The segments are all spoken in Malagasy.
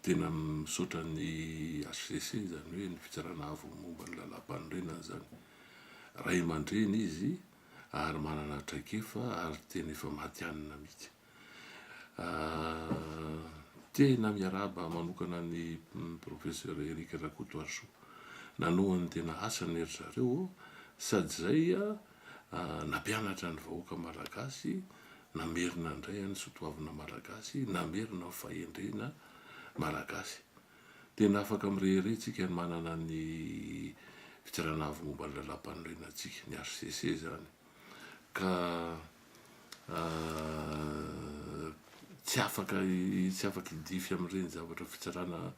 Tena misaotra ny HCC, izany hoe ny Fitsarana Avo momba ny Lalàmpanorenana izany. Ray aman-dreny izy ary manana traikefa ary tena efa matihanina mihitsy. Tena miarahaba manokana ny Professeur Eric Rakotoarisoa. Nanohana ny tena asany ry zareo sady izay nampianatra ny vahoaka malagasy, namerina indray ny sotoavina malagasy, namerina ny fahendrena malagasy. Tena afaka mirehareha tsika ny manana ny Fitsarana Avo momba ny Lalàmpanorenantsika, ny HCC izany. Ka tsy afaka tsy afaka hidify amin'ireny zavatra fitsarana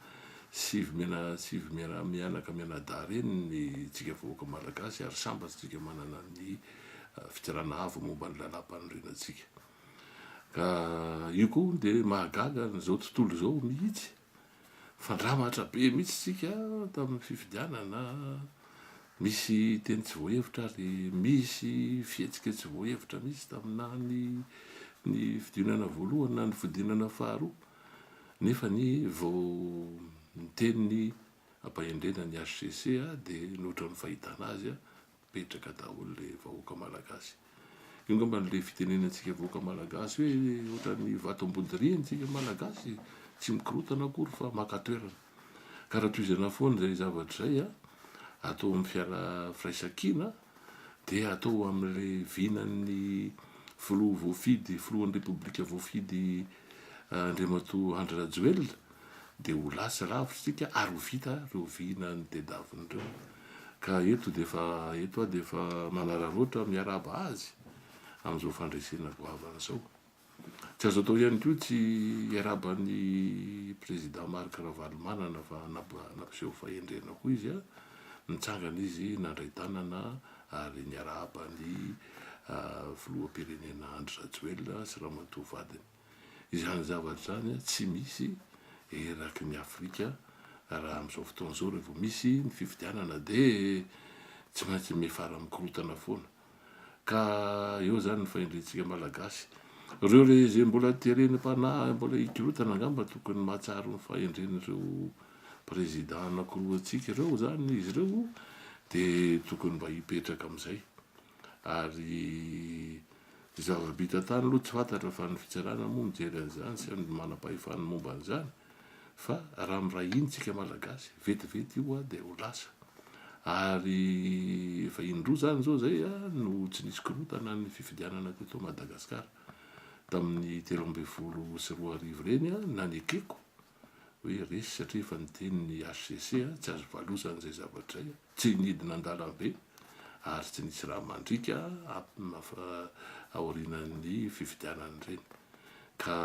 sivy mena sivy miara mianaka mianadahy ireny ny tsika vahoaka malagasy ary sambatra tsika manana ny fitsarana avo momba ny lalàmpanorenantsika. Ka io koa dia mahagaga an'izao tontolo izao mihitsy. Fandramatra be mihitsy tsika tamin'ny fifidianana, misy teny tsy voahevitra ary misy fihetsika tsy voahevitra mihitsy taminà ny ny fidinana voalohany na ny fidinana faharoa, nefa anie vao niteny ny ampahendrena ny HCC dia ny ohatran'ny fahitana azy Mipetraka daholo le vahoaka malagasy. Io ngamba le fitenenantsika vahoaka malagasy hoe ohatran'ny vato ambody rihana tsika malagasy, tsy mikorotana akory fa maka toerana. Ka raha tohizana foana izay zavatra izay a, atao amin'ny fiara firaisankina dia atao amin'le vinan'ny filoha voafidy, filohan'ny repoblika voafidy Andriamatoa Andry Rajoelina dia ho lasa lavitra isika ary ho vita ireo vina notedaviny ireo. Ka eto dia efa eto aho dia efa manararaotra miarahaba azy amin'izao fandresena goavana izao. Tsy azo atao ihany koa tsy hiarahaba ny Président Marc Ravalomanana fa nampiseho fahendrena koa izy, nitsangana izy nandray tanana ary niarahaba ny Filoham-pirenena Andry Rajoelina sy Ramatoa vadiny. Izany zavatra izany tsy misy eraky ny Afrika raha amin'izao fotoana izao rehefa misy ny fifidianana dia tsy maintsy miafara mikorontana foana. Ka eo izany ny fahendrentsika Malagasy. Ireo re izay mbola terena am-panahy mbola hikorontana angamba tokony mahatsiaro ny fahendren'ireo Président anankiroa antsika ireo izany izy ireo dia tokony mba hipetraka amin'izay. Ary ny zava-bita tany aloha tsy fantatra fa ny fitsarana moa mijery an'izany sy ny manam-pahefana momba an'izany fa raha miray hina tsika Malagasy vetivety io dia ho lasa. Ary efa indroa izany izao izay no tsy nisy korontana ny fifidianana teto Madagasikara. Tamin'ny 2013 ireny nanekeko hoe resy satria efa niteny ny HCC tsy azo valozana izay zavatra izay. Tsy nidina an-dalambe ary tsy nisy rà mandriaka aorianan'ny fifidianana ireny. Ka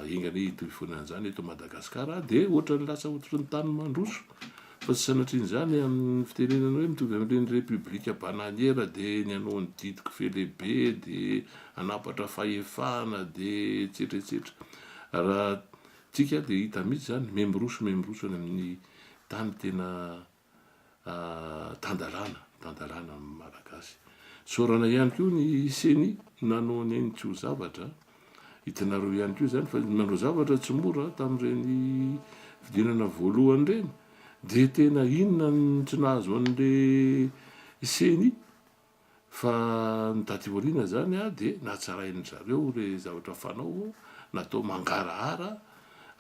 enga anie hitohy foana an'izany eto Madagasikara dia ohatran'ny lasa ohatry ny tany mandroso fa tsy sanatrian'izany amin'ny fitenenana hoe mitovy amin'ireny république bananière dia ny hanao ny didiko fe lehibe dia hanapatra fahefana dia etsetra etsetra. Raha tsika dia hita mihitsy izany miha-miroso miha-miroso any amin'ny tany tena tan-dalàna, tan-dalàna amin'ny Malagasy. Isaorana ihany koa ny ceni nanao ny ainy tsy ho zavatra. Hitanareo ihany koa izany fa nanao zavatra tsy mora tamin'ireny fidinana voalohany ireny. Dia tena inona no tsy nahazo an'ilay ceni? Fa ny taty aoriana izany dia natsarain-dry zareo ilay zavatra fanao, natao mangarahara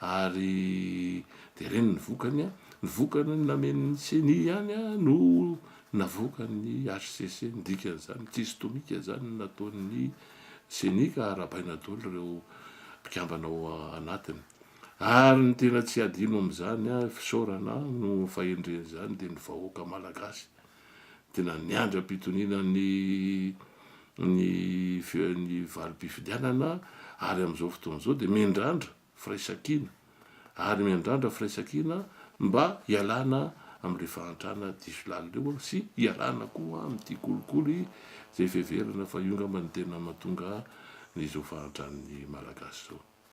ary dia ireny ny vokany. Ny vokany namen'ny ceni ihany no navoakan'ny HCC, ny dikan'izany tsisy tomika izany ny nataon'ny ceni ka arahabaina daholo ireo mpikambana ao anatiny. Ary ny tena tsy hadino amin'izany, fisaorana noho ny fahendren'izany dia ny vahoaka malagasy. Tena niandry am-pitoniana ny ny ny valim-pifidianana ary amin'izao fotoana izao dia miandrandra firaisankina ary miandrandra firaisankina mba hialana amin'ilay fahantrana diso lalina io sy hialana koa amin'ity kolikoly izay fiheverana fa io angamba no tena mahatonga ny izao fahantran'ny Malagasy izao.